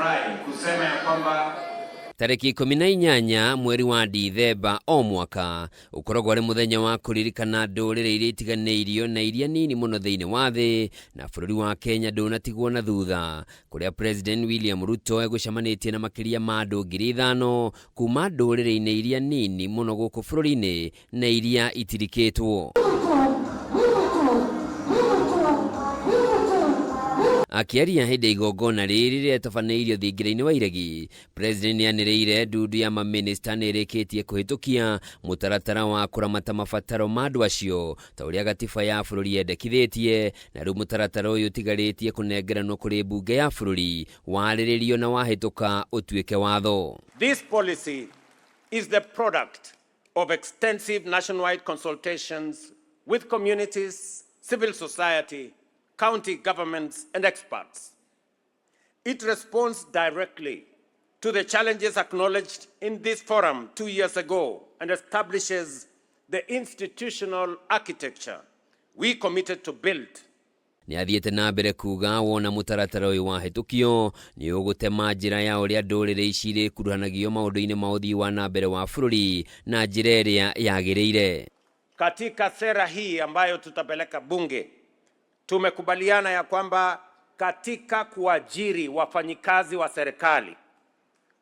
Nimefurahi kusema ya kwamba Tarĩki 18 mweri wa Dithemba o mwaka ũkoragwo arĩ mũthenya wa kũririkana ndũrĩrĩ iria itiganĩirio na iria nini mũno thĩinĩ wa thĩ, na bũrũri wa Kenya ndũnatigwo na thutha, kũrĩa President William Ruto egũcemanĩtie na makĩria ma andũ 5,000 kuma ndũrĩrĩ-inĩ iria nini mũno gũkũ bũrũri-inĩ na iria itirikĩtwo. Akĩaria hĩndĩ ya igongona rĩrĩ rĩretabanĩirio thingira-inĩ wa Iregi, President nĩanĩrĩire ndundu ya mamĩnĩsta nĩĩrĩkĩtie kũhĩtũkia mũtaratara wa kũramata mabataro ma andũ acio ta ũrĩa gatiba ya bũrũri yendekithĩtie, na rĩu mũtaratara ũyũ ũtigarĩtie kũnengeranwo kũrĩ mbunge ya bũrũri warĩrĩrio na wahĩtũka ũtuĩke watho. This policy is the product of extensive nationwide consultations with communities, civil society, county governments, and experts. It responds directly to the challenges acknowledged in this forum 2 years ago and establishes the institutional architecture we committed to build. Nĩ athiĩte na mbere kuga wona mũtaratara ũyũ wahĩtũkio nĩ ũgũtema njĩra ya ũrĩa ndũrĩrĩ ici irĩkuruhanagio maũndũ-inĩ ma ũthii wa na mbere wa bũrũri na njĩra ĩrĩa yagĩrĩire. Katika sera hii ambayo tutapeleka Bunge, tumekubaliana ya kwamba katika kuajiri wafanyikazi wa serikali,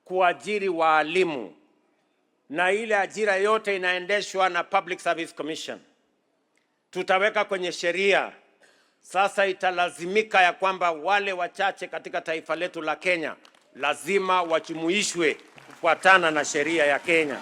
kuajiri waalimu na ile ajira yote inaendeshwa na Public Service Commission, tutaweka kwenye sheria sasa, italazimika ya kwamba wale wachache katika taifa letu la Kenya lazima wajumuishwe kufuatana na sheria ya Kenya.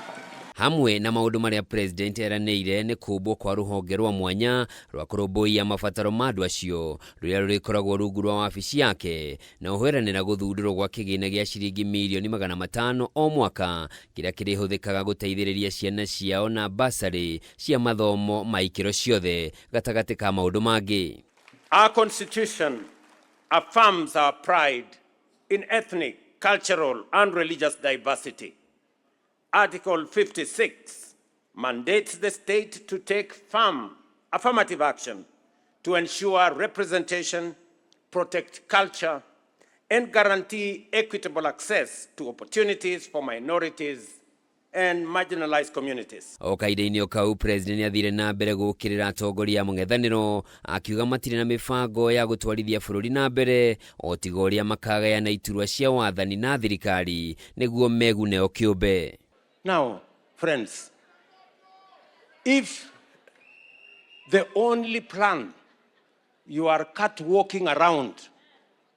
Hamwe na maũndũ marĩa President eranĩire nĩ kũmbwo kwa rũhonge rwa mwanya rwa kũrũmbũiya mabataro ma andũ acio rũrĩa rũrĩkoragwo rungu rwa wabici yake, na ũheranĩra gũthundũrwo gwa kĩgĩna gĩa ciringi mirioni 500 o mwaka kĩrĩa kĩrĩhũthĩkaga gũteithĩrĩria ciana ciao na basarĩ cia mathomo ma ikĩro ciothe, gatagatĩ ka maũndũ mangĩ. Our constitution affirms our pride in ethnic, cultural, and religious diversity. Article 56 mandates the state to take firm affirmative action to ensure representation, protect culture, and guarantee equitable access to opportunities for minorities and marginalized communities. O kahinda-inĩ o kau, President nĩathire na mbere gũkĩrĩra atongoria a mũng'ethanĩro, akiuga matirĩ na mĩbango ya gũtwarithia bũrũri na mbere o tiga ũrĩa makagayana iturwa cia wathani na thirikari nĩguo megune o kĩũmbe. Now, friends, if the only plan you are cat walking around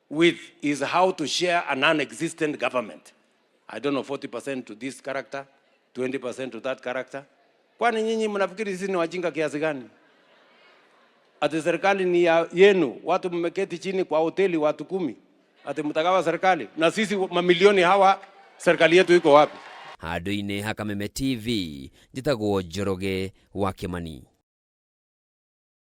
with is how to share a non-existent government, I don't know, 40% to this character, 20% to that character. Kwani nyinyi mnafikiri sisi ni wajinga kiasi gani? Ati serikali ni ya yenu, watu mmeketi chini kwa hoteli watu 10, ati mtagawa serikali, na sisi mamilioni hawa, serikali yetu iko wapi? Handũ-inĩ ha Kameme TV, njĩtagwo Njoroge wa Kĩmani.